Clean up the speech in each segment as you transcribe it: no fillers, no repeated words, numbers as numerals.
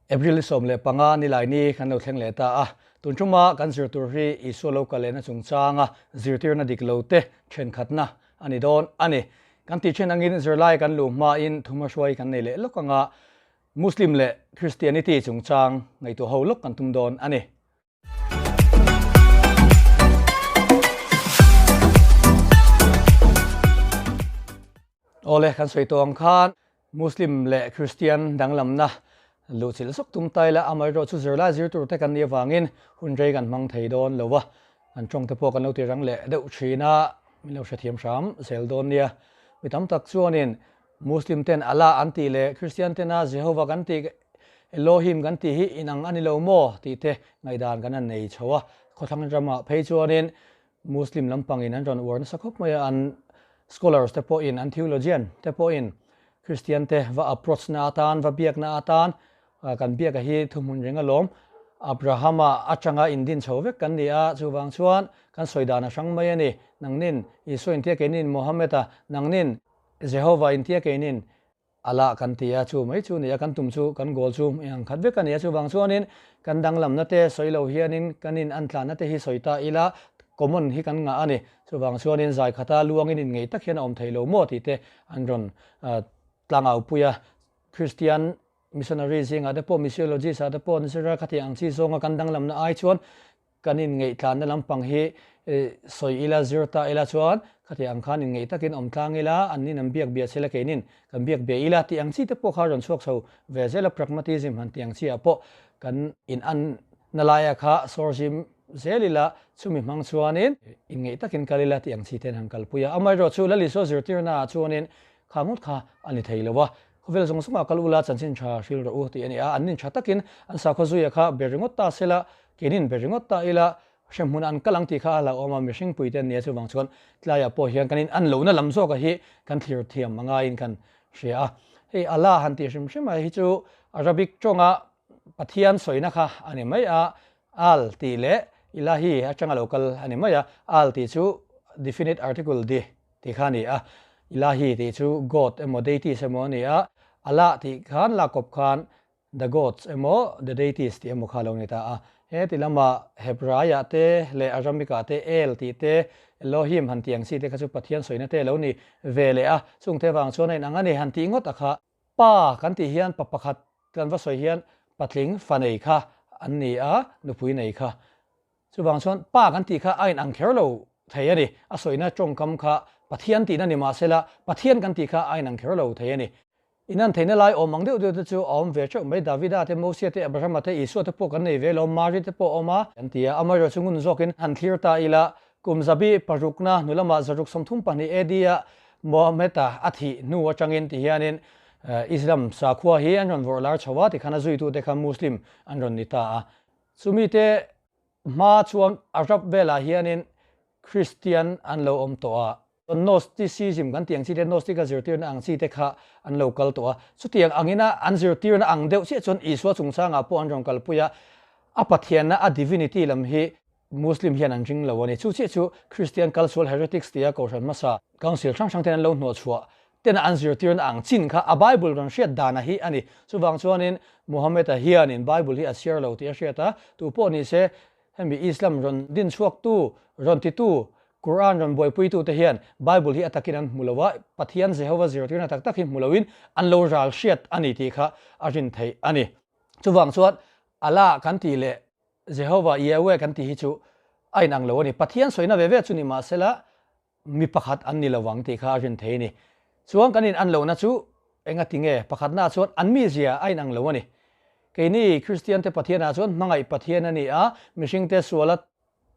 April ni 15 Nilaini kan lo thleng leh ta a, tun tuma kan zir tur hi Isua lo kal lehna chungchanga zirtirna dik lo te thenkhatna a ni dawn a ni. Kan tih then angin zirlai kan luh hmain thuhmahruai kan nei leh lawk anga Muslim leh Christianity chungchang ngaihtuah ho lawk kan tum dawn a ni. Awle, kan sawi tawh ang khan Muslim leh Christian danglamna luhchilh zawk tum ta ila, amaherawh chu zirlai zir tur te kan nih avangin hun rei kan hmang thei dawn lo a, kan tawng te pawh kan lo ti rang leh deuh thin a, min lo hrethiam hram zel dawn nia. Mi tam tak chuanin Muslim ten Allah an tih leh Christian tena Jehovah kan tih, Elohim kan tih hi inang a ni lo maw tih te ngaihdan kan han nei chho a, khawthlang ramah phei chuanin Muslim lampangin an rawn uar nasa khawp mai a, an scholars te pawhin, an theologian te pawhin Christian te va approach na atan, va biak na atan kan biak a hi thuhmun reng alawm. Abrahama atanga indin chho vek kan ni a, chuvang chuan kan sawi dan a hrang mai a ni. Nangnin Isua intia keinin Mohammed-a, nangnin Jehovah intia keinin Allah kan ti a, chu mai chu ni a, kan tum chu, kan goal chu eng ang khat vek a ni a, chuvang chuanin kan danglamna te sawi lo hianin kan in an tlanna te hi sawi ta ila common hi kan ngah a ni, chuvang chuanin zai khata luangin in ngei tak hian a awm thei lo maw tih te an rawn tlangau pui a, Christian missionary zingah te pawh missiologist ah te pawh ni sera khatiang ang chi zawnga kan danglamna ai chuan Kan inngeih-tlanna lampang hi sawi ila, zir ta ila chuan khati ang khan inngeih takin awm tlang ila, annin an biak bia chela keinin kan biak bia ila tih ang chi te pawh kha rawn chhuak chho ve zel a, pragmatism han tih ang chi ah pawh kan in-anna laia kha sawr zim zel ila, chumi hmang chuanin inngeih takin kal ila tih ang chi ten han kalpui a. Amaherawhchu Lalisua zirtirna ah chuanin kha ngawt kha a ni thei lo a, Khawvel zawng zawngah kal ula chanchin tha hril rawh u tih a ni a, an nin tha takin an sakhaw zuia kha ber ringawt ta sela, keinin ber ringawt ta ila hremhmun an kal ang tih kha a hlauhawm a, mihring puite an nia chuvang chuan tlaiah pawh hian kan in an lohna lam zawka hi kan thlir thiam a ngaiin kan hria a. Hei Allah han tih hrim hrim a hi chu Arabic tawnga Pathian sawina kha a ni mai a, Al tih leh Ilahi atanga lo kal a ni mai a, Al tih chu definite article di tih kha a ni a, Ilahi tih chu God emaw deities emaw a ni a, Allah tih khan lakawp khan the gods emaw the deities tih emaw kha a lo ni ta a. He ti lama Hebraiah te leh Aramicah te El tih te Elohim han tih ang chi te kha chu Pathian sawina te a lo ni ve leh a, chungte vang chuan a inang a ni han tih ngawt a kha. Pa kan tih hian pa pakhat kan va sawi hian patling fa nei kha an ni a, nupui nei kha. Chuvang chuan pa kan tih kha a inang kher lo thei a ni. A sawina tawngkam kha Pathian tihna ni mahsela Pathian kan tih kha a inang kher lo thei a ni. Inan theihna lai awm ang deuh deuh te chu a awm ve teuh mai. Davida te, Mosia te, Abrahama te, Isua te pawh kan nei ve lo, Mari te pawh a awm a. Kan ti a, amaherawh chu ngun zawkin han thlir ta ila, kum zabi parukna hnu lamah 632 AD ah Mohammed-a a thih hnu atangin ti hianin Islam sakhua hi an rawn vawrh lar chho a, tikhan a zuitute kha Muslim an rawn ni ta a. Chumite hma chuan Arab velah hianin Christian an lo awm tawh a. Gnosticism kan tih ang chi te, Gnostic a zirtirna ang chi te kha an lo kal tawh a. Chutiang angina an zirtirna ang deuh chiah chuan Isua chungchangah pawh an rawn kalpui a, a Pathianna, a divinity lam hi Muslim hian an ring lo a ni. Chu chiah chu Christian kalsual heretics tia kohhran hmasa council hrang hrang ten an lo hnawhchhuah tena an zirtirna ang chin kha a Bible rawn hriat dana hi a ni. Chuvang chuanin Muhammad-a hianin Bible hi a chhiar lo tih a hriat a, tu pawh ni se hemi Islam rawn dinchhuaktu, rawn titu, Quran rawn buaipuitu te hian Bible hi a takin an hmu lo a, Pathian Jehovah zirtirna tak tak hi hmu loin an lo ral hriat a ni tih kha a rin theih a ni. Chuvang chuan Allah kan tih leh Jehovah, Yahweh kan tih hi chu a inang lo a ni. Pathian sawina ve ve chu ni mahsela mi pakhat an ni lo ang tih kha a rin thei a ni. Chuan kan inan lohna chu enga ti nge? Pakhatnaah chuan an mizia a inang lo a ni. Keini Kristiante Pathianah chuan hmangaih Pathian a ni a, mihringte suala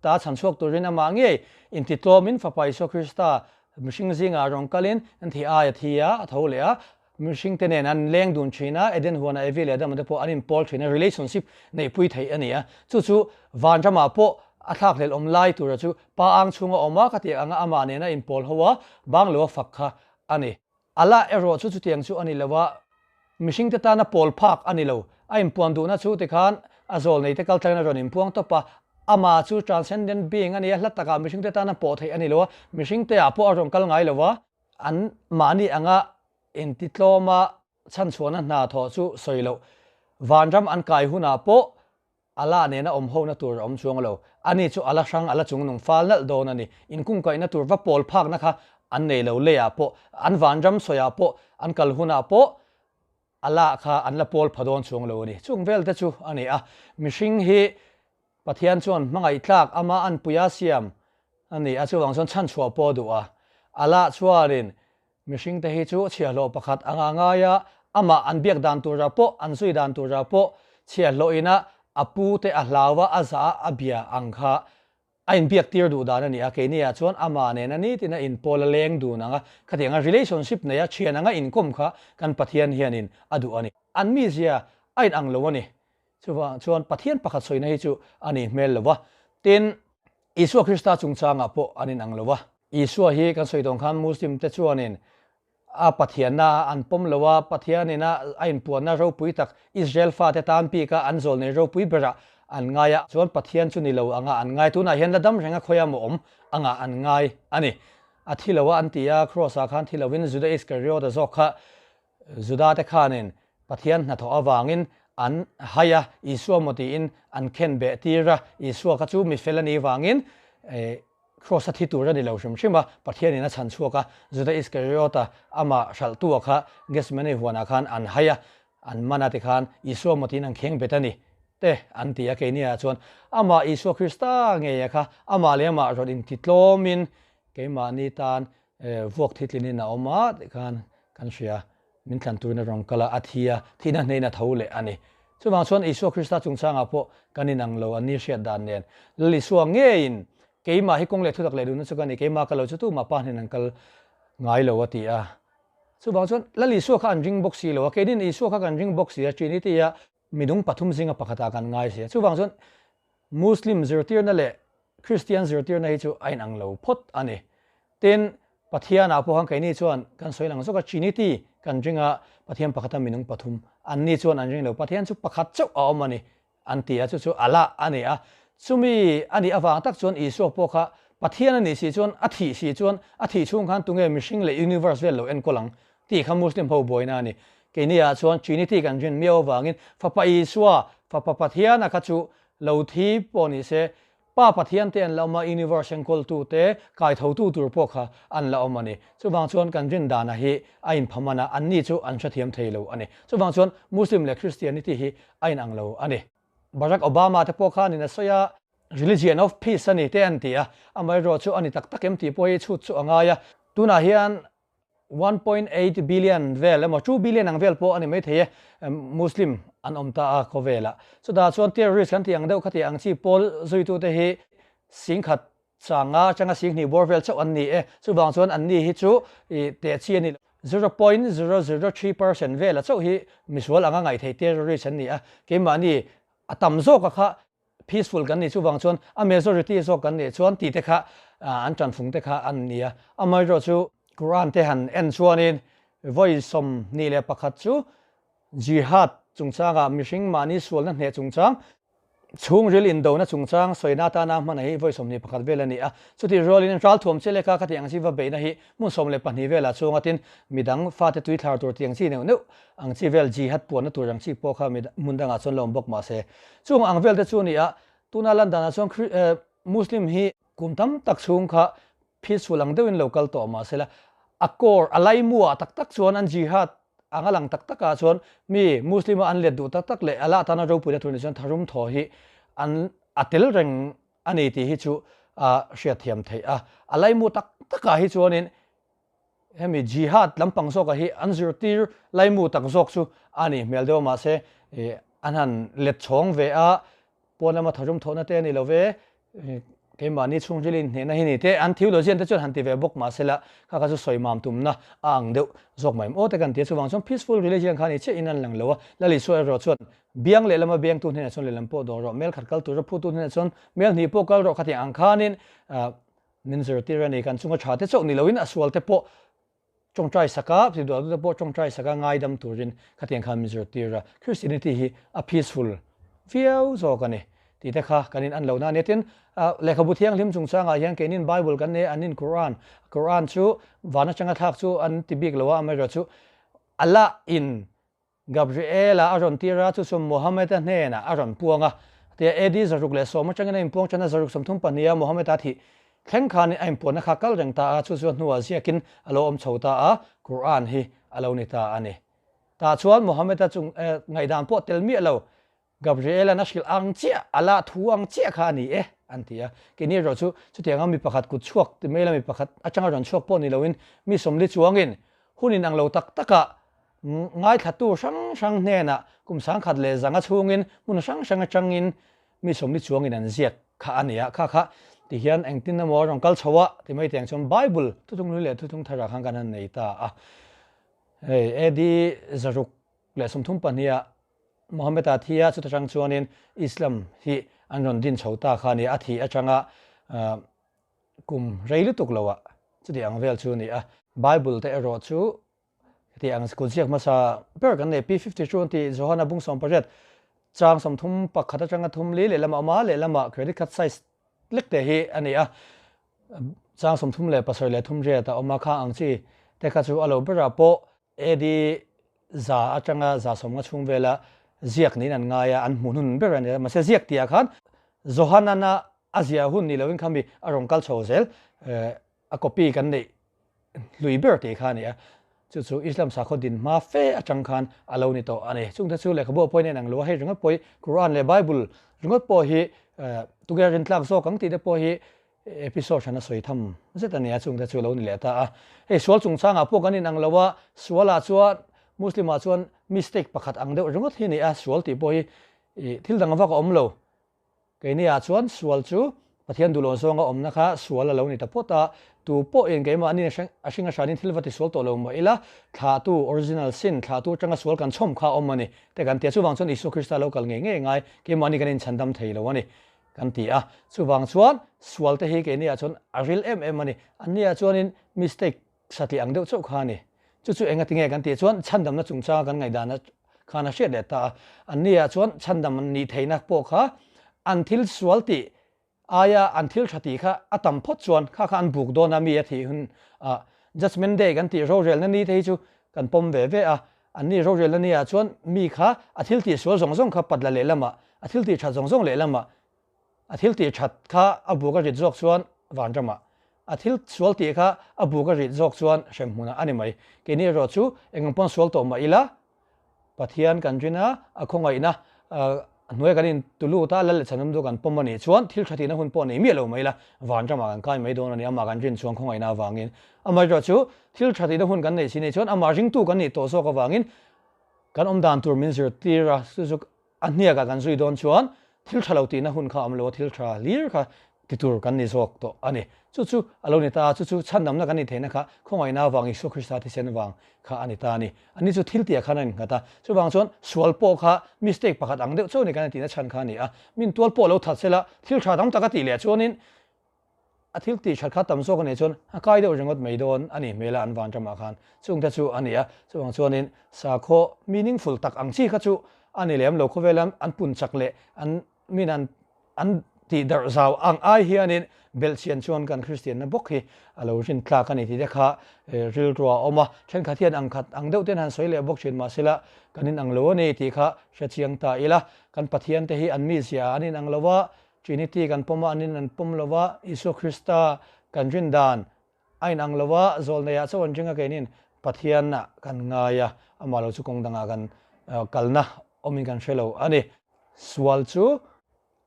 Ta chhan chhuak turin amah ngei intitlawmin Fapa Isua Krista mihring zingah rawn kalin an thih ai a thi a, a tho leh a, mihringte nen an leng dun thin a, Eden huanah Evi leh Adama te pawh an inpawl thin a, relationship neihpui theih a ni a. Chu chu vanramah pawh a thlakhlelh awm lai tura chu Pa ang chhunga awm a, khatiang anga amah nena inpawl ho a, bang lo a fak kha a ni. Allah erawh chu chutiang chu a ni lo a, mihringte tana pawl phak a ni lo. A inpuan duhna chu tikhan a zawl neite kal tlangin a rawn inpuang tawp a, amah chu transcendent being a ni a, hla takah mihringte tana pawh theih a ni lo a, mihringte ah pawh a rawn kal ngai lo a, an mahni anga intitlawma chhanchhuahna hna thawh chu sawi loh. Vanram an kai hunah pawh Allah nena awm hona tur a awm chuang lo. Ani chu ala hrang, ala chungnung fal nalh dawn a ni. Inkungkaihna tur va pawl phakna kha an nei lo. Leiah pawh, an vanram sawiah pawh, an kal hunah pawh Allah kha an la pawl pha dawn chuang lo a ni. Chung vel te chu a ni a. Mihring hi Pathian chuan hmangaih tlak ama anpuia siam a ni a, chuvang chuan chhanchhuah pawh a duh a. Allah chuanin Mihring te hi chu chhiahhlawh pakhat anga ngai a, amah an biak dan turah pawh, an zui dan turah pawh chhiahhlawh ina a pu te a hlau a, a zah a, a bia ang kha a inbiak tir duh dan a ni a. Keini ah chuan amah nena nitin a inpawl a leng dun ang a, khatiang a relationship nei a, thian anga inkawm kha kan Pathian hianin a duh a ni. An mizia a inang lo a ni. Chuvang chuan Pathian pakhat sawina hi chu a nih hmel lo va. Tin, Isua Krista chungchangah pawh an inang lo va. Isua hi kan sawi tawn khan Muslim te chuanin a Pathianna an pawm lo a, Pathianin a a inpuanna ropui tak Israel fate tan bika an zawlnei ropui berah an ngai a, chuan Pathian chu ni lo anga an ngai. Tunah hian la dam renga khawiah maw awm anga an ngai a ni. A thi lo a an ti a, Kraws ah khan thi lovin Juda Iskariota zawk kha Juda te khanin Pathian hnathawh avangin an hai a, Isua maw tiin an khen beh tir a, Isua kha chu mi fel a nih vangin Kraws a thi tur a ni lo hrim hrim a, Pathianin a chhan chhuak a, Juda Iskariota amah hralhtua kha Gethsemane huanah khan an hai a, an man a tikhan Isua maw tiin an kheng bet a ni te an ti a, keiniah chuan amah Isua Krista ngeia kha amah leh amah rawn intitlawmin keimahni tan Vuak thitlinin a awm a tih khan kan hria. Min thlan turin a rawn kal a, a thi a, thihna hnehin a tho leh a ni. Chuvang chuan Isua Krista chungchangah pawh kan inang lo an ni hriat dan nen. Lal Isua ngeiin keimah hi kawng leh thutak leh duhna chu ka ni, keimah ka lo chu tumah pa hnen an kal ngai lo a ti a. Chuvang chuan Lal Isua kha an ring bawk si lo a, keinin Isua kha kan ring bawk si a, Trinity-a midung pathum zinga pakhatah kan ngai si a. Chuvang chuan Muslim zirtirna leh Kristian zirtirna hi chu a inang lo phawt a ni. Tin, Pathianah pawh khan keini chuan kan sawi lang zawk a, Trinity kan ring a, Pathian pakhata minung pathum, anni chuan an ring lo, Pathian chu pakhat chauh a awm a ni an ti a, chu chu Allah a ni a. Chumi a nih avang tak chuan Isua pawh kha Pathian a nih si chuan, a thih si chuan, a thih chhung khan tunge mihring leh universe vel lo enkawl ang tih kha Muslim ho buaina a ni. Keini ah chuan Trinity kan rin miau avangin Fapa Isua, Fapa Pathiana kha chu lo thi pawh ni se, Pa Pathian te an la awm a, universe enkawltu te, kaithotu tur pawh kha an la awm a ni. Chuvang chuan kan rin dana hi a inphaman a, anni chu an hrethiam thei lo a ni. Chuvang chuan Muslim leh Christianity hi a inang lo a ni. Barack Obama te pawh khanin a sawi a, Religion of Peace a ni te an ti a, amaherawhchu chu a ni tak tak em tih pawh hi chhut chu a ngai a. Tunah hian 1.8 billion vel emaw 2 billion ang vel pawh a ni maithei e, Muslim an awm ta a khawvelah. Chutah chuan terrorist kan tih ang deuh khati ang chi pawl zuitute hi singkhat changa atanga singhnih bawr vel chauh an ni e. Chuvang chuan anni hi chu i teh chi a ni lo. 0.003% vela chauh hi misual anga ngaihtheih terrorist an ni a, keimahni a tam zawka kha peaceful kan nih chuvang chuan a majority zawk kan nih chuan tih te kha an tanfung te kha an ni a. Amaherawh chu Quran te han en chuanin vawi 21 chu jihad chungchangah mihring mahni sualna hneh chungchang, chhungril indona chungchang sawina atana hmana hi vawi 21 vel a ni a. Chutih rualin ralthuam che leka khati ang chi va beihna hi hmun 12 velah chuanga tin midang fate tui thlar tur tih ang chi neuh neuh ang chi vel jihad puanna tur ang chi pawh kha hmun dangah chuan la awm bawk mahse chung ang vel te chu a ni a. Tuna lan danah chuan Muslim hi kum tam tak chhung kha peaceful ang deuhin lo kal tawh mahsela a core a laimuah tak tak chuan an jihad anga lang tak takah chuan mi Muslim a an let duh tak tak leh Allah atana ropuina tur ni chuan tharum thaw hi an a tel reng a ni tih hi chu a hriatthiam theih a. A laimu tak takah hi chuanin hemi jihad lampang zawkah hi an zirtir laimu tak zawk chu a nih hmel deuh a, mahse an han let chhawng ve a, pawn lama tharum thawhna te a ni lo ve, keimahni chhungril inhnehna hi ni te, an theologian te chuan han ti ve bawk mahsela kha kha chu sawi mam tumna a ang deuh zawk mai em aw te kan ti a, chuvang chuan peaceful religion kha ni chiah in an lang lo a, Lal Isua erawh chuan biang lehlama biangtu hnenah chuan lehlam pawh dawr rawh, mel khat kal tura phutu hnenah chuan mel hnih pawh kal rawh khatiang ang khanin min zirtir a ni, kan chunga tha te chauh ni loin a sual te pawh tawngtai saka, tiduahtute pawh tawngtai saka ngaidam turin khatiang khan min zirtir a, Christianity hi a peaceful viau zawk a ni tih te kha kan in an lohna a nia. Tin, lehkhabu thianghlim chungchangah hian keinin Bible kan nei a, an in Quran, Quran chu van atanga thlak chu an ti bik lo a, amaherawhchu Allah in. Gabriela a rawn tir a, chu chu Mohammed-a hnenah a rawn puang a. Tia AD 110 atangin a inpuang tan a, 132 a Mohammed-a thih thleng khanin a inpuanna kha kal reng ta a, chu chu a hnuah ziakin a lo awm chho ta a, Quran hi a lo ni ta a ni. Tah chuan Mohammed-a chung ngaihdan pawh tel miah lo, Gabriel-a'n a hrilh ang chiah, a lah thu ang chiah kha a ni e, an ti a. Keini erawh chu chutianga mi pakhat kut chhuak ti mai la mi pakhat atanga rawn chhuak pawh ni loin mi 40 chuangin hun inang lo tak takah ngaithlatu hrang hrang hnenah kum 1100 chhungin hmun hrang hrang atangin mi 40 chuangin an ziak kha a ni a. Kha kha ti hian engtin emaw a rawn kal chho a ti mai tiang chuan Bible thuthlung hlui leh thuthlung tharah khan kan han nei ta a. Hei AD 632 ah Mohammed-a thi a, chuta tang chuanin Islam hi an rawn din chho ta kha a ni a, a thih atanga kum rei lutuk loah chuti ang vel chu a ni a. Bible te erawh chu heti ang kut ziak hmasa ber kan nei, P52 an tih Johana bung 18 chang 31 atanga thum li lehlamah a awm a, lehlamah credit card size lek te hi a ni a, chang 37 leh thum riat a awm a, khang ang chi te kha chu a lo berah pawh AD 100 atanga 150 chhung vela ziak niin an ngai a, an hmuh hnun ber a ni a. Mahse ziak tihah khan Johanana a ziah hun ni loin khami a rawn kal chho zel a copy kan neih hlui ber tih kha a ni a. Chu chu Islam sakhaw din hma fe atang khan a lo ni tawh a ni. Chungte chu lehkhabu a pawhin a inang lo a, hei ringawt pawh hi Quran leh Bible ringawt pawh hi tunge a rintlak zawk ang tih te pawh hi Episode hran a sawi tham zet a nia, chungte chu lo ni leh ta a. Hei sual chungchangah pawh kan inang lo a, sualah chuan Muslim ah chuan mistake pakhat ang deuh ringawt hi a ni a, sual tih pawh hi thil dang vak a awm lo. Keini ah chuan sual chu Pathian duhloh zawnga awmna kha sual a lo ni ta phawt a, tu pawhin keimahni a hring a hranin thil va ti sual tawh lo mah ila, thlahtu, original sin, thlahtu atanga sual kan chhawm kha a awm a ni te kan ti a, chuvang chuan Isua Krista lo kal ngei ngei ngai keimahni kan inchhandam thei lo a ni. Kan ti a, chuvang chuan sual te hi keini ah chuan a ril em em a ni. Anni ah chuanin mistake satliah ang deuh chauh kha a ni. Chu chu enga tinge kan tih chuan chhandamna chungchanga kan ngaihdan khan a hriat leh ta a. Anni ah chuan chhandam an nih theihna pawh kha an thil sual tih aia an thil tha tih kha a tam phawt chuan kha kha an buk dawn a mi a thih hun ah Judgement Day kan tih rorelna ni te hi chu kan pawm ve ve a. Anni rorelna ni ah chuan mi kha a thil tih sual zawng zawng kha patla lehlamah, a thil tih that zawng zawng lehlamah, a thil tih that kha a buk a rit zawk chuan vanramah, a thil sual tih kha a buk a rit zawk chuan hremhmunah a ni mai. Keini erawh chu eng ang pawn sual tawh mah ila, Pathian kan rin a, a khawngaihna hnuaia kan intu lut a, lal leh chhanawm chu kan pawm a nih chuan thil tha tihna hun pawh nei miah lo mai ila, vanramah kan kai mai dawn a ni, amah kan rin chuan khawngaihna avangin. Amaherawh chu thil tha tihna hun kan neih si nei chuan amah ringtu kan nih tawh zawk avangin kan awm dan tur min zirtir a, chu chu a hniakah kan zui dawn chuan thil tha lo tihna hun kha a awm lo a, thil tha hlir kha ti tur kan ni zawk tawh a ni. Chu chu a lo ni ta a, chu chu chhandamna kan nih theihna kha khawngaihna avang Isua Krista thisen vang kha a ni ta a ni. Ani chu thil tihah khan a innghat a, chuvang chuan sual pawh kha mistake pakhat ang deuh chauh ni kan intihna chhan kha a ni a. Min tual pawh lo that sela, thil tha tam tak a tih leh chuanin a thil tih that kha tam zawk a nih chuan a kai deuh ringawt mai dawn a nih hmel a an vanramah khan. Chungte chu a ni a, chuvang chuanin sakhaw meaningful tak ang chi kha chu a ni lem lo khawvela an pun chak leh an min an An tih darh zau ang ai hianin belhchian chuan kan Kristianna bawk hi a lo rin tlak a ni tih te kha rilru a awm a. Thenkhat hian ang khat ang deuh ten han sawi leh bawk thin mahsela kan inang lo a ni tih kha hre chiang ta ila. Kan Pathian te hi an mizia ah an inang lo a, Trinity kan pawm a an in an pawm lo a, Isua Krista kan rin dan a inang lo a, zawlneiah chauh an ring a keinin Pathian ah kan ngai a, amah lo chu kawng dangah kan kalna awmin kan hre lo a ni. Sual chu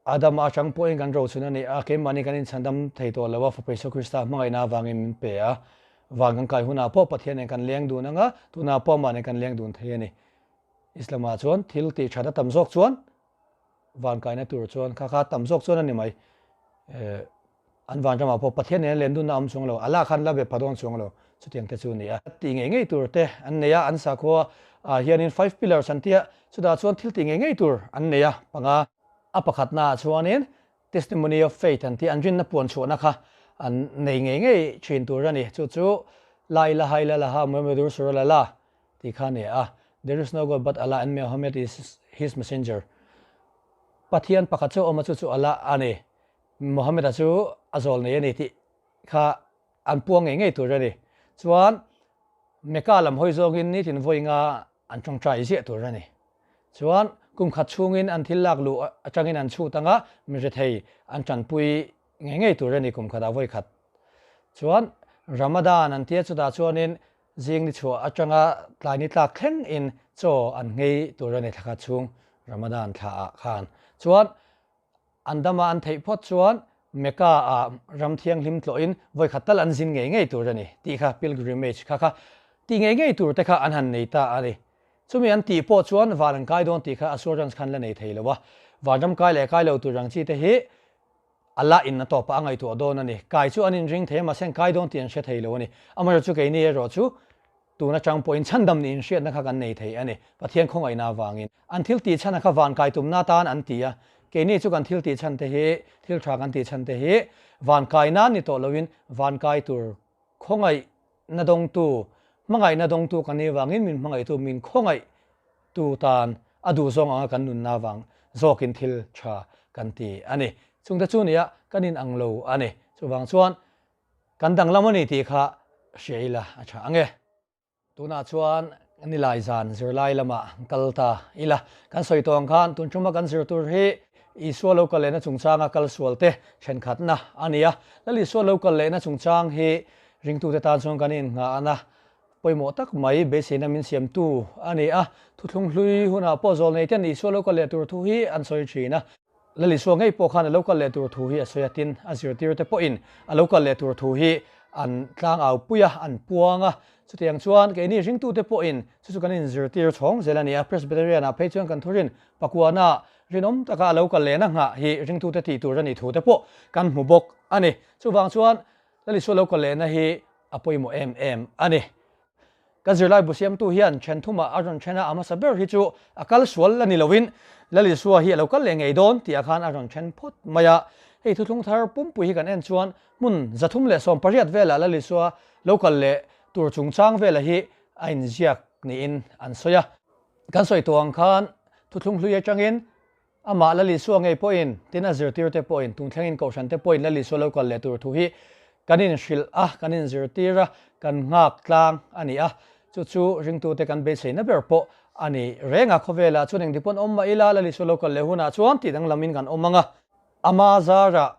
Adama atang pawhin kan rochun a ni a, keimahni kan inchhandam thei tawh lo a, Fapa Isua Krista hmangaihna avangin min pe a. Van kan kai hunah pawh Pathian nen kan leng dun ang a, tunah pawh amah nen kan leng dun thei a ni. Islam-ah chuan thil tih that a tam zawk chuan van kaina tur chuan kha kha tam zawk chuan a ni mai. An vanramah pawh Pathian nen len dunna a awm chuang lo, Allah khan la be pha dawn chuang lo, chutiang te chu a ni a. Tih ngei ngei tur te an nei a, an sakhua ah hianin five pillars an ti a, chutah chuan thil tih ngei ngei tur an nei a, panga. A pakhatnaah chuanin testimony of faith an ti a, an rinna puan chhuahna kha an nei ngei ngei thin tur a ni, chu chu La ilaha illallah Muhammadur Rasulallah tih kha a ni a, There is no God but Allah and Muhammad is his messenger, Pathian pakhat chu a awm a, chu chu Allah a ni. Mohammed-a chu a zawl nei a ni tih kha an puang ngei ngei tur a ni. Chuan Mecca lam hawi zawngin nitin vawi nga an tawngtai ziah tur a ni. Chuan kum khat chhungin an thil lak luh atangin an chhut anga mi rethei an tanpui ngei ngei tur a ni kum khatah vawi khat. Chuan Ramadan an tia chutah chuanin zing ni chhuah atanga tlai ni tlak thleng in chaw an nghei tur a ni thla khat chhung Ramadan thla ah khan. Chuan An dama an theih phawt chuan Mecca ah ram thianghlim tlawhin vawi khat tal an zin ngei ngei tur a ni tih kha pilgrimage kha kha tih ngei ngei tur te kha an han nei ta a ni. Chumi an tih pawh chuan van an kai dawn tih kha assurance khan la nei thei lo a, vanram kai leh kai lo tur ang chi te hi a la in a tawpah a ngaihtuah dawn a ni. Kai chu an inring thei a mahse an kai dawn tih an hre thei lo a ni. Amaherawhchu chu keini erawh chu Tun atang pawhin chhandam nih inhriatna kha kan nei thei a ni. Pathian khawngaihna avangin. An thil tih chhan a kha van kai tumna atan an ti a. Keini chu kan thil tih chhan te hi, thil tha kan tih chhan te hi van kai nan ni tawh loin van kai tur khawngaihna dawngtu, hmangaihna dawngtu kan nih avangin min hmangaihtu, min khawngaihtu tan a duhzawng anga kan nunna avang zawkin thil tha kan ti a ni. Chungte chu nia kan inang lo a ni. Chuvang chuan Kan danglam a ni tih kha hria ila a tha ang e. Tunah chuan nilai zan zirlai lamah kal ta ila. Kan sawi tawh ang khan tun thuma kan zir tur hi Isua lo kal lehna chungchanga kal sual te thenkhatna a ni a. Lal Isua lo kal lehna chungchang hi ringtute tan chuan kan innghahna pawimawh tak mai beiseina min siamtu a ni a. Thuthlung hlui hunah pawh zawlnei ten Isua lo kal leh tur thu hi an sawi thin a. Lal Isua ngei pawh khan a lo kal leh tur thu hi a sawi a, tin, a zirtirte pawhin a lo kal leh tur thu hi an tlangau pui a, an puang a. Chutiang chuan keini ringtute pawhin chu chu kan inzirtir chhawng zel a ni a, Presbyterian-ah phei chuan kan thurin pakuana rinawm taka a lo kal lehna nghah hi ringtute tih tur a nih thute pawh kan hmu bawk a ni. Chuvang chuan Lal Isua lo kal lehna hi a pawimawh em em a ni. Ka zirlai bu siamtu hian then thumah a rawn then a, a hmasa ber hi chu a kal sual la ni loin Lal Isua hi a lo kal leh ngei dawn tih ah khan a rawn then phawt mai a. Hei thuthlung thar pumpui hi kan en chuan hmun 318 velah Lal Isua lo kal leh tur chungchang vela hi a inziak niin an sawi a. Kan sawi tawh ang khan thuthlung hlui atangin Amah Lal Isua ngei pawhin, tin a zirtirte pawhin, tun thlengin Kohhrante pawhin Lal Isua lo kal leh tur thu hi kan inhrilh a, kan inzirtir a, kan nghak tlang a ni a. Chu chu ringtute kan beiseina ber pawh a ni reng a. Khawvelah chuan engti pawn awm mah ila, Lal Isua lo kal leh hunah chuan tih danglamin kan awm ang a. Ama zarah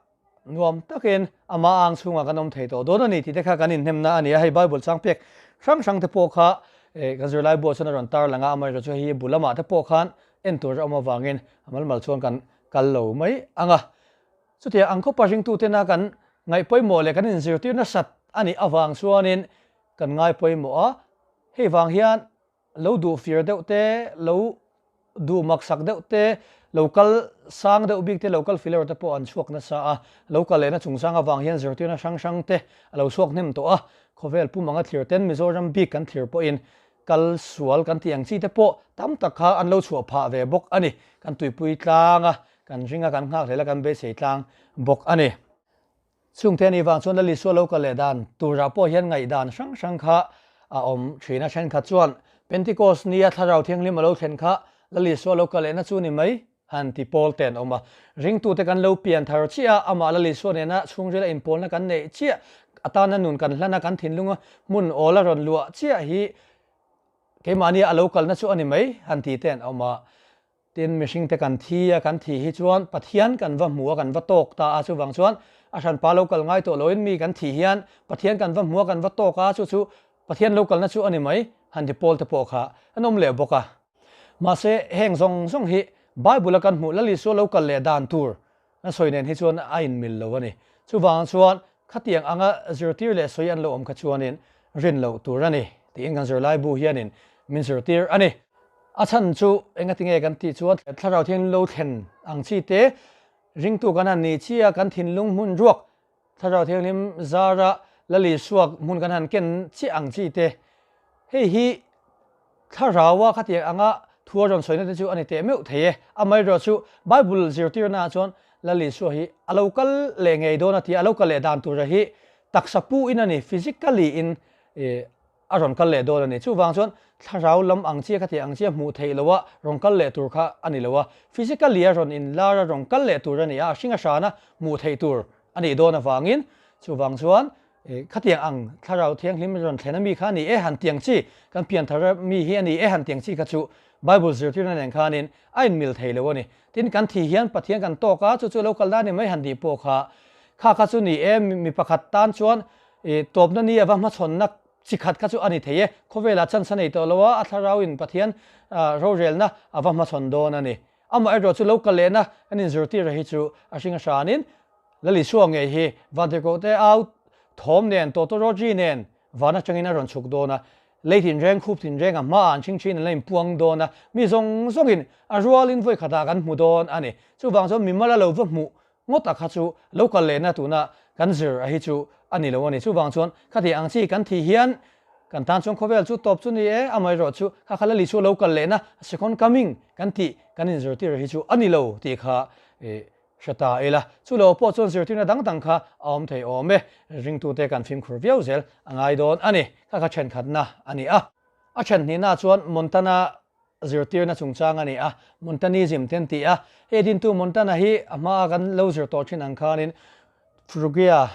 Nuam takin ama ang chhungah kan awm thei tawh dawn a ni tih te kha kan inhnemna a ni a, hei Bible chang pek hrang hrang te pawh kha kan zirlai buah chuan a rawn tar lang a, amaherawhchu chu hei bu lamah te pawh khan en tur a awm avangin a mal mal chuan kan kal lo mai ang a. Chutiang ang khawpa ringtutena kan ngaih pawimawh leh kan inzirtir nasat a nih avang chuanin kan ngai pawimawh a, hei vang hian Lo duh fir deuh te, lo duh maksak deuh te, lo kal sang deuh bik te, lo kal filer te pawh an chhuak nasa a. Lo kal lehna chungchang avang hian zirtirna hrang hrang te a lo chhuak hnem tawh a. Khawvel pum anga thlir ten Mizoram bik kan thlir pawhin kal sual kan tih ang chi te pawh tam tak kha an lo chhuah phah ve bawk a ni. Kan tuipui tlang a, kan ring a, kan nghakhlel a, kan beisei tlang bawk a ni. Chungte a nih vang chuan Lal Isua lo kal leh dan turah pawh hian ngaihdan hrang hrang kha a awm thin a. Thenkhat chuan Pentecost nia Thlarau Thianghlim a lo thlen kha Lal Isua lo kal lehna chu ni mai han ti pawl te an awm a. Ringtute kan lo pian thar chiah a, amah Lal Isua nena chhungrila inpawlna kan neih chiah atana nun kan hlan a, kan thinlunga hmun awl a rawn luah chiah hi keimahnia a lo kalna chu a ni mai han ti te an awm a. Tin, mihringte kan thi a, kan thih hi chuan Pathian kan va hmu a, kan va tawk ta a, chuvang chuan a hranpa lo kal ngai tawh loin mi kan thih hian Pathian kan va hmu a, kan va tawk a, chu chu Pathian lo kalna chu a ni mai, han ti pawl te pawh kha an awm leh bawk a. Mahse, heng zawng zawng hi Bible-a kan hmuh Lal Isua lo kal leh dan tur a sawi nen hi chuan a inmil lo a ni. Chuvang chuan khatiang anga zirtir leh sawi an lo awm kha chuanin rin loh tur a ni tiin kan zirlaibu hianin min zirtir a ni. A chhan chu engati nge kan tih chuan Thlarau Thianghlim lo thlen ang chi te ringtu kan han ni chiah kan thinlung hmun ruak Thlarau Thianghlim zara Lal Isua hmun kan han ken chiah ang chi te hei hi Thlaraua khatiang anga thu a rawn sawina te chu a ni teh meuh thei e. Amaherawh chu Bible zirtirnaah chuan Lal Isua hi a lo kal leh ngei dawn a ti a, a lo kal leh dan tura hi taksa pu in a ni, physically in a rawn kal leh dawn a ni. Chuvang chuan thlarau lam ang chia khatiang ang chia hmuh theih loha rawn kal leh tur kha a ni lo a, physically a rawn inlar a rawn kal leh tur a ni a, a hring a hrana hmuh theih tur a nih dawn avangin chuvang chuan. Khatiang ang Thlarau Thianghlim rawn thlen a mi kha a ni e han tiang chi, kan pianthar a mi hi a ni e han tiang chi kha chu Bible zirtirna nen khanin a inmil thei lo a ni. Tin, kan thi hian Pathian kan tawk a, chu chu lo kal dan ni mai han tih pawh kha kha kha chu ni e, mi pakhat tan chuan tawpna ni ava hmachhawnna chi khat kha chu a ni thei e. Khawvelah chance a nei tawh lo a, a Thlarauin Pathian rorelna ava hmachhawn dawn a ni. Amaherawh chu lo kal lehna kan inzirtir hi chu a hring a hranin Lal Isua ngei hi Vantirhkohte au thawm nen, tawtawrawtri nen van atangin a rawn chhuk dawn a, lei tinreng, khup tinreng a hmaah an chhingchhin an la inpuang dawn a, mi zawng zawngin a rualin vawi khatah kan hmu dawn a ni. Chuvang chuan mimal a lo va hmuh ngawt a kha chu lo kal lehna tuna kan zir a hi chu a ni lo a ni. Chuvang chuan khati ang chi kan thih hian kan tan chuan khawvel chu tawp chu ni e, amaherawh chu kha kha Lal Isua lo kal lehna, second coming, kan tih kan inzirtir a hi chu a ni lo tih kha Hre ta ila, chu lo pawh chuan zirtirna dang dang kha a awm thei awm e, ringtute kan fimkhur viau zel a ngai dawn a ni, kha kha thenkhatna a ni a. A then hnihna chuan Montana zirtirna chungchang a ni a, Montanism te an ti a, hei dintu Montana hi a hmaa kan lo zir tawh thin ang khanin Phrygia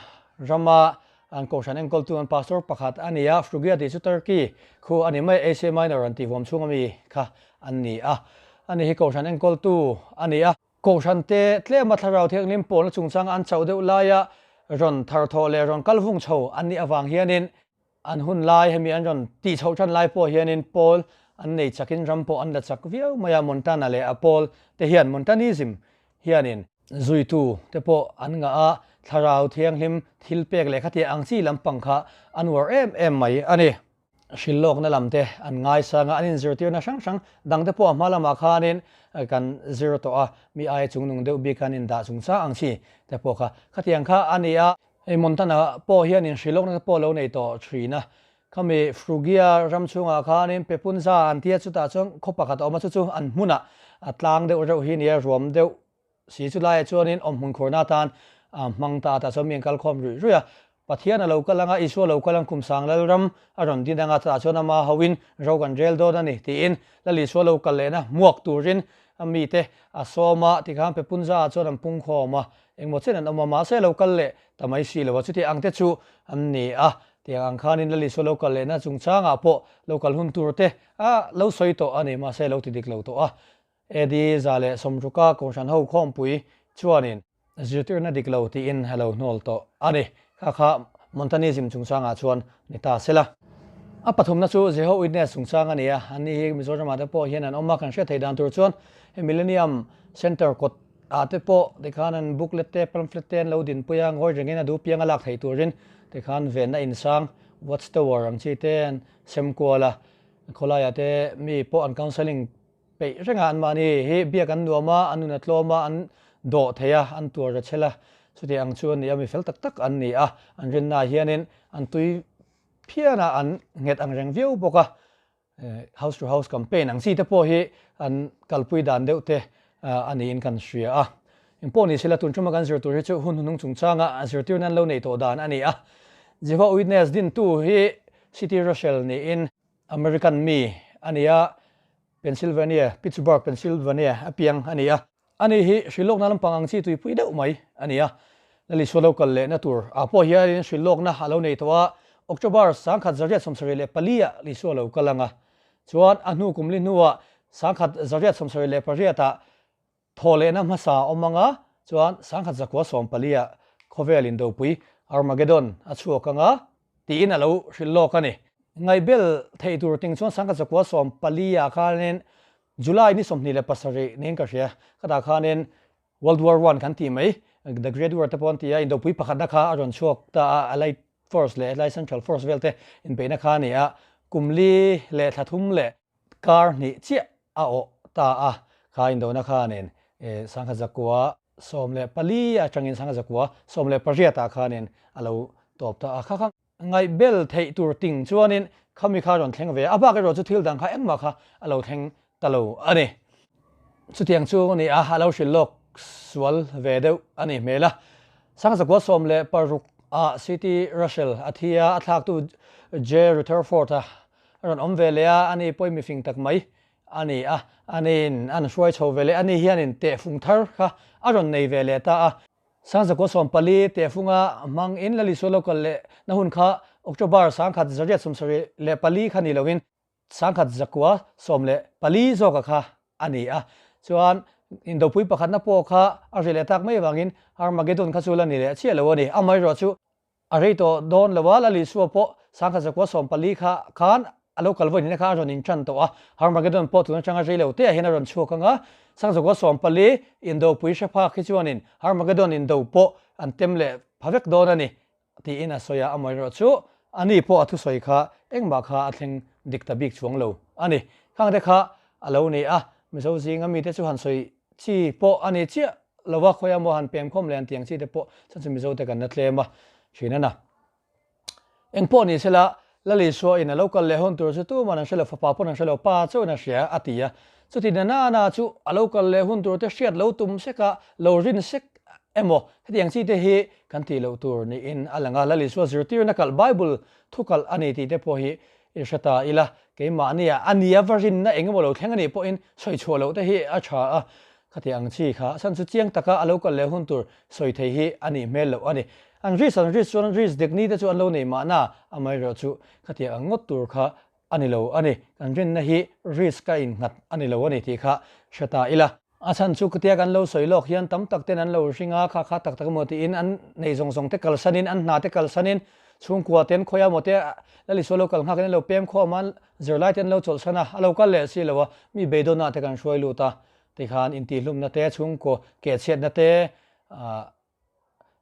rama an kohhran enkawltu an pastor pakhat a ni a, Phrygia tih chu Turkey khu a ni mai, Asia Minor an tih huam chhunga mi kha an ni a, ani hi kohhran enkawltu a ni a. Kohhran te tlema Thlarau Thianghlim pawlna chungchanga an chauh deuh laia rawn tharthawh leh rawn kal vung chho an nih avang hianin an hun lai hemi an rawn tih chhoh tan lai pawh hianin pawl an nei chakin ram pawh an la chak viau mai a, Montana leh a pawl te hian Montanism hianin zuitu te pawh an ngah a, Thlarau Thianghlim thil pek leh khatiang ang chi lampang kha an uar em em mai a ni. Hrilhlawkna lam te an ngaisang a, an inzirtirna hrang hrang dang te pawh a hma lamah khanin kan zir tawh a, mi aia chungnung deuh bik an indah chungchang ang chi te pawh kha khatiang kha a ni a. Hei Montana pawh hianin hrilhlawkna te pawh lo nei tawh thin a, khami Phrygia ram chhungah khanin Pepunza an tia chutah chuan khaw pakhat a awm a, chu chu an hmunah a tlang deuh reuh hi nia ruam deuh Si chu laiah chuanin awmhmun khurna atan a hmang ta a, tah chuan mi an kal khawm ruih ruih a. Pathian a lo kal anga, Isua lo kal ang kum sang Lalram a rawn din anga, tah chuan ama hoin ro kan rel dawn a ni tiin Lal Isua lo kal lehna hmuak turin a mite a sawm a, tikhan Pepunza ah chuan an pung khawm a, engmaw chen an awm a, mahse a lo kal leh ta mai si lo a, chuti ang te chu an ni a, tiang ang khanin Lal Isua lo kal lehna chungchangah pawh lo kal hun tur te a lo sawi tawh a ni, mahse a lo ti dik lo tawh a. AD 160a Kohhran ho khawmpui chuanin zirtirna dik lo tiin a lo hnawl tawh a ni. Kha kha Montanism chungchangah chuan ni ta se la. A pathumna chu Jehovah Witness chungchang a ni a, anni hi Mizoramah te pawh hian an awm a, kan hriat theih dan tur chuan hei Millennium Centre kawt ah te pawh tikhan an booklet te pamphlet te an lo dinpui a, ngawi rengin a duh pianga lak theih turin tikhan venna insang Watch Tower ang chi te an sem kual a, khawlaiah te mi pawh an counselling Peih rengah anmahni hi biak an nuam a, an nun a tlawm a, an dawh thei a, an tuar a chhel a, chuti ang chu an ni a, mi fel tak tak an ni a, an rinnaah hianin an tui phian a, an nghet ang reng viau bawk a, house to house campaign ang chi te pawh hi an kalpui dan deuh te a niin kan hria a. Engpawh ni sela tun tuma kan zir tur hi chu hun hunung chungchanga zirtirna an lo neih tawh dan a ni a, Jehovah Witness dintu hi C.T. Russell niin American mi a ni a, Pennsylvania, Pittsburgh, Pennsylvania a piang a ni a. Ani hi hrilhlawkna lampang ang chi tuipui deuh mai a ni a. Lal Isua lo kal lehna tur ah pawh hianin hrilhlawkna a lo nei tawh a, October 1874 ah Isua lo kal ang a. Chuan a hnu kum li hnuah 1878 ah Thawhlehna hmasa a awm anga chuan 1914 ah khawvel indopui Armageddon a chhuak anga tiin a lo hrilh lawk a ni. Ngaihbel theih tur ting chuan 1914 ah khanin July ni 27 niin ka hria, khatah khanin World War One kan tih mai, The Great War te pawh an ti a, indopui pakhatna kha a rawn chhuak ta a, Allied Force leh Allied Central Force vel te inbeihna kha a ni a, kum li leh thla thum leh kar hnih chiah a awh ta a, kha indona khanin 1914 atangin 1918 ah khanin a lo tawp ta a, kha kha ngaihbel theih tur ting chuanin khami kha rawn thleng ve a, a bak erawh chu thil dang kha engmah kha a lo thleng ta lo a ni. Chutiang chu a ni a, a lo hrilh lawk sual ve deuh a nih hmel a. 1916 ah C.T. Russell a thi a, a thlaktu J. Rutherford a A rawn awm ve leh a, ani pawhin mi fing tak mai a ni a, aniin an hruai chho ve leh, ani hianin tehfung thar kha a rawn nei ve leh ta a. Sangzakua 14 tehfunga hmang in Lalisua lo kal leh na hun kha October 1874 kha ni loin 1914 zawka kha a ni a. Chuan indopui pakhatna pawh kha a ri leh tak mai avangin Armageddon kha chu la ni leh chiah lo a ni. Amaherawhchu A rei tawh dawn lo a, Lalisua pawh 1914 kha khan a lo kal vawiin kha a rawn intan tawh a, Harmageddon pawh tun atanga rei lo te ah hian a rawn chhuak ang a, 1914 indopui hre phak hi chuanin Harmageddon indo pawh an tem leh pha vek dawn a ni tiin a sawi a, amaherawhchu ani pawh a thusawi kha engmah kha a thleng dik ta bik chuang lo a ni. Khangte kha a lo ni a, Mizo zinga mite chu han sawi chi pawh a ni chiah lo a, khawiah maw han pem khawm leh an tiang chi te pawh chuan chu Mizo te kan la tlem a thin a na. Eng pawh ni sela, Lalisua in a lo kal leh hun tur chu tuman an hre lo, fapa pawn an hre lo, pa chauhin a hria a ti a. Chuti na na na chu a lo kal leh hun tur te hriat lo tum sek a, lo rin sek emaw hetiang chi te hi kan tih loh tur niin a lang a. Lalisua zirtirna kalh Bible thu kalh a ni tih te pawh hi I hre ta ila, keimahnia a nia va rinna eng emaw lo thleng a nih pawhin sawi chhuah loh te hi a tha a, khati ang chi kha a chhan chu chiang taka a lo kal leh hun tur sawi thei hi a nih hmel loh a ni. An risk an risk chuan risk dik ni te chu an lo nei mahna, amaherawhchu khati ang ngawt tur kha a ni lo a ni. Kan rinna hi risk a innghat a ni lo a ni tih kha hre ta ila. A chhan chu katia kan lo sawi lawk hian tam tak ten an lo hring a, kha kha tak tak emaw tiin an nei zawng zawng te kalsanin, an hna te kalsanin, chhungkua ten khawiah maw te Lalisua lo kal nghakin an lo pem khawm a, zirlai te an lo chawlhsan a, a lo kal leh si lo a, mi beidawnah te kan hruai lut a, tikhan intihlumna te, chhungkaw kehchhiatna te, ah.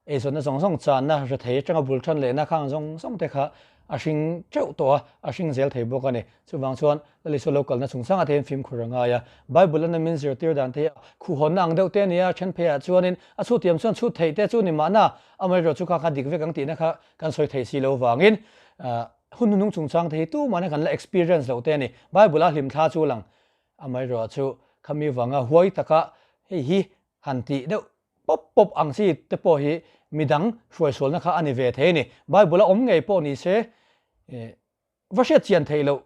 Eizawnna zawng zawng channa rethei atanga bul tan lehna khang zawng zawng te kha a hring teuh tawh a, a hring zel thei bawk a ni. Chuvang chuan Lalisua lo kalna chungchangah te hian fimkhur a ngai a. Bible a min zirtir dan te hi khuhawnna ang deuh te a ni a, then pheiah chuanin a chhut thiam chuan chhut theih te chu ni mahna, amaherawhchu chu kha kha dik vek ang tihna kha kan sawi thei si lo vangin hun hnuhnung chungchang te hi tumahna kan la experience loh te a ni. Bible a hlimthla chu lang, amaherawhchu khami vanga huai taka hei hi han tih deuh pawp pawp ang chi te pawh hi midang hruaisualna kha a ni ve thei a ni. Bible a awm ngei pawh ni se va hriat chian theih loh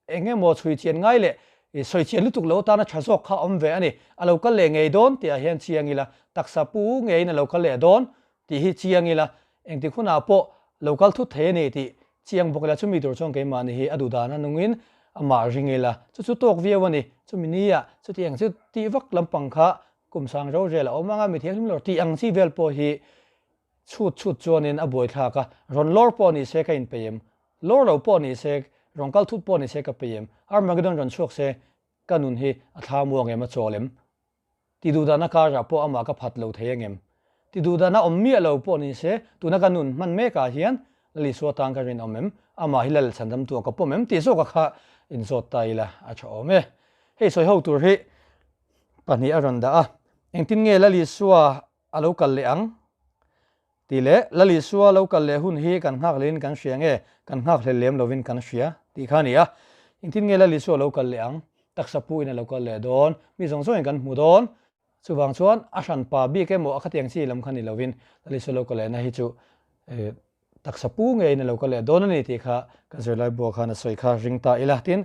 eng emaw chhui chian ngai leh sawi chian lutuk lo atana tha zawk kha a awm ve a ni. A lo kal leh ngei dawn tih ah hian chiang ila, taksa pu ngeiin a lo kal leh dawn tih hi chiang ila, engtik hunah pawh lo kal thut thei a ni tih chiang bawk ila, chumi tur chuan keimahni hi a duhdan a nungin amah ring ila, chu chu tawk viau a ni. Chumi nia chutiang chu tih vak lampang kha Kum sang rorel a awm ang a, mi thianghlim lawr tih ang chi vel pawh hi chhut chhut chuanin a buaithlak a, rawn lawr pawh ni se ka inpeih em? Lawr lo pawh ni se, rawn kal thut pawh ni se ka peih em? Armageddon rawn chhuak se ka nun hi a thla muang em, a chawl em? Ti duhdahna karah pawh amah ka phat lo thei angem? Ti duhdahna awm miah lo pawh ni se, tuna ka nun hman mekah hian Lalisua tan ka rinawm em? Amah hi Lal chhandamtu a ka pawm em? Tih zawka kha inzawt ta ila a tha awm e. Hei sawi ho tur hi pahnih a rawn dah a, engtin nge Lalisua a lo kal leh ang tih leh Lalisua lo kal leh hun hi kan nghak lehin kan hria nge kan nghak hlel lem lovin kan hria tih kha a ni a, engtin nge Lalisua a lo kal leh ang, taksa pu in a lo kal leh dawn, mi zawng zawngin kan hmu dawn, chuvang chuan a hranpa bik emaw a khatiang chi lam kha ni lovin Lalisua lo kal lehna hi chu Taksa pu ngeiin a lo kal leh dawn a ni tih kha kan zirlai buah khan a sawi kha ring ta ila. Tin,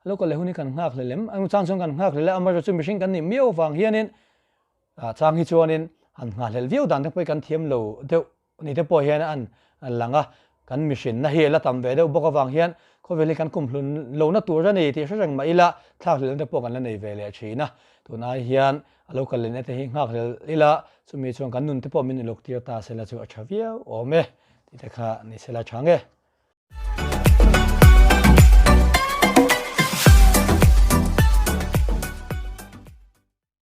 a lo kal leh hun hi kan nghak hlel em? A chang chuan kan nghak hlel a, amaherawhchu chu mihring kan nih miau avang hianin a chang hi chuanin han nghahhlelh viau dan te pawh hi kan thiam lo deuh ni te pawh hian an lang a, kan mihrinna hi a la tam ve deuh bawk avang hian khawvel hi kan kumhlun lohna tur a ni tih hre reng mah ila thlakhlelhna te pawh kan la nei ve leh thin a. Tunai hian A lo kal lehna te hi nghak hlel ila, chumi chuan kan nun te pawh min uluk tir ta sela chu a tha viau awm e tih te kha ni sela tha nge.